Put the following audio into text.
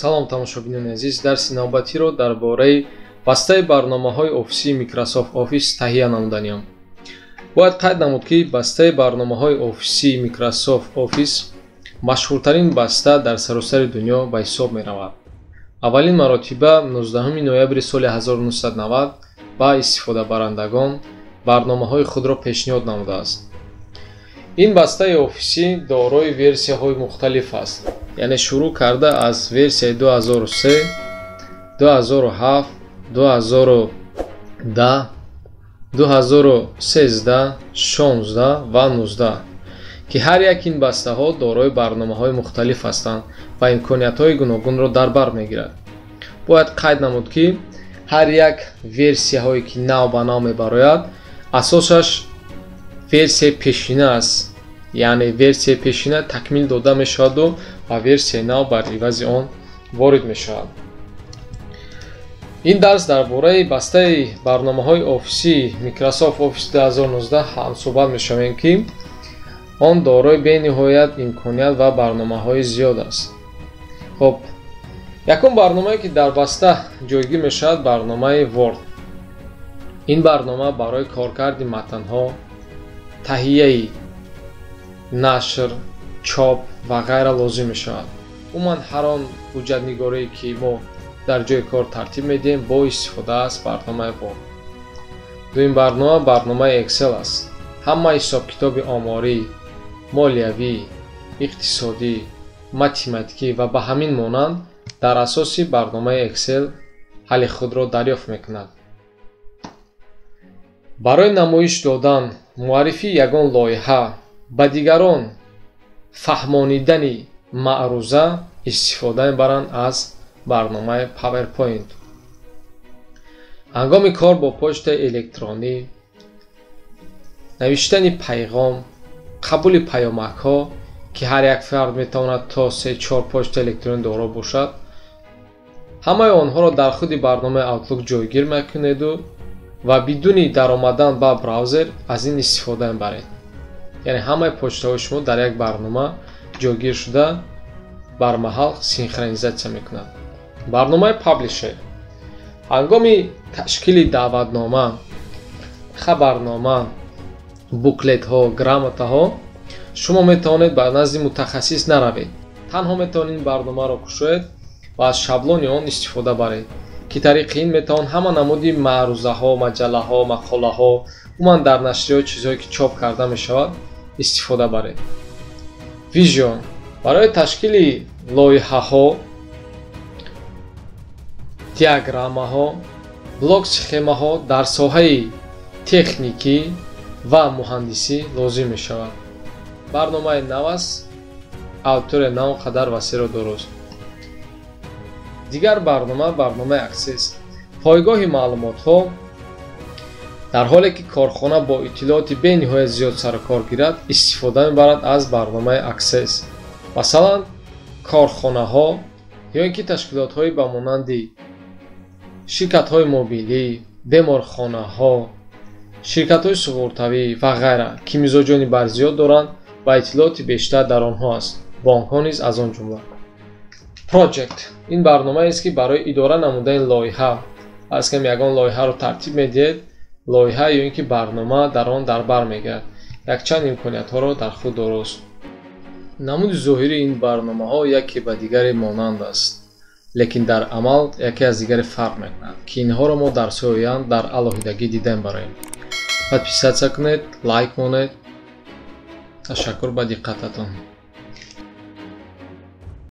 Салом, тамошобинони азиз. Дарси навбатиро дар бораи бастаи барномаҳои офисии Microsoft Office таҳия намуданиям. Бояд қайд намуд, ки бастаи барномаҳои офисии Microsoft Office машҳуртарин баста дар саросари дунё ба ҳисоб меравад. Аввалин маротиба 19 ноябри соли 1990 ба истифодабарандагон барномаҳои худро пешниҳод намудааст. Ин бастаи офисӣ дорои версияҳои мухталиф аст, яъне шурӯъ карда аз версияи 2003, 2007, 2010, 2013, 16 ва 19, ки ҳар як ин бастаҳо дорои барномаҳои мухталиф ҳастанд ва имкониятҳои гуногунро дар бар мегирад. Бояд қайд намуд, ки ҳар як версияҳое, ки нав ба нав мебарояд, асосаш версияи пешина аст, яъне версияи пешина такмил дода мешаваду ва версияи нав бар ивази он ворид мешавад. Ин дарс дар бораи бастаи барномаҳои офисии Microsoft Office 2019 ҳамсӯҳбат мешавем, ки он дорои бениҳоят имконият ва барномаҳои зиёд аст. Хоб, якум барномае, ки дар баста ҷойгир мешавад, барномаи Word. Ин барнома барои коркарди матнҳо, таҳияи нашр, чоп ва ғайра лозим мешавад. Умуман, ҳар он ҳуҷҷатнигорие, ки мо дар ҷои кор тартиб медиҳем, бо истифода аз барномаи Word. Дуюм барнома барномаи Excel аст. Ҳама ҳисобкитоби оморӣ, молиявӣ, иқтисодӣ, математикӣ ва ба ҳамин монанд дар асоси барномаи Excel ҳалли худро дарёфт мекунад. Барои намоиш додан, муаррифии ягон лоиҳа, ба дигарон фаҳмонидани маъруза истифода мебаранд аз барномаи PowerPoint. Ҳангоми кор бо почтаи электронӣ, навиштани пайғом, қабули паёмакҳо, ки ҳар як фард метавонад то се-чор почтаи электронӣ доро бошад, ҳамаи онҳоро дар худи барномаи Outlook ҷойгир мекунеду ва бидуни даромадан ба браузер аз ин истифода мебаред. Яъне ҳамаи почтаҳои шумо дар як барнома ҷойгир шуда, бармаҳал синхронизатсия мекунад. Барномаи Publisher ҳангоми ташкили даъватнома, хабарнома, буклетҳо, грамотаҳо шумо метавонед ба назди мутахассис наравед. Танҳо метавонед ин барномаро кушоед ва аз шаблони он истифода баред, ки тариқи ин метавон ҳама намуди маърузаҳо, маҷаллаҳо, мақолаҳо, умуман дар нашриёт чизҳое, ки чоп карда мешавад, истифода баред. Visio барои ташкили лоиҳаҳо, диаграммаҳо, блок-схемаҳо дар соҳаи техникӣ ва муҳандисӣ лозим мешавад. Барномаи нав аст, аудитория на он қадар васеъро дорост. Дигар барнома барномаи Access. Пойгоҳи маълумотҳо. Дар ҳоле ки корхона бо иттилооти бениҳоят зиёд сарукор гирад, истифода мебарад аз барномаи Access. Масалан, корхонаҳо ё ин ки ташкилотҳои ба монанди ширкатҳои мобилӣ, беморхонаҳо, ширкатҳои суғуртавӣ ва ғайра, ки мизоҷони барзиёд доранд ва иттилооти бештар дар онҳо аст. Бонкҳо низ аз он ҷумла. Project ин барномаест, ки барои идора намудани лоиҳа, аз кам ягон лоиҳаро тартиб медиҳед, лоиҳа ё ин ки барнома дар он дар бар мегирад, якчанд имкониятҳоро дар худ дорост. Намуди зоҳирии ин барномаҳо яке ба дигаре монанд аст, лекин дар амал яке аз дигаре фарқ мекунад, ки инҳоро мо дар дарсҳои оянда дар алоҳидагӣ дида мебароем. Подписаться кунед, лайк монед. Ташаккур ба диққататон.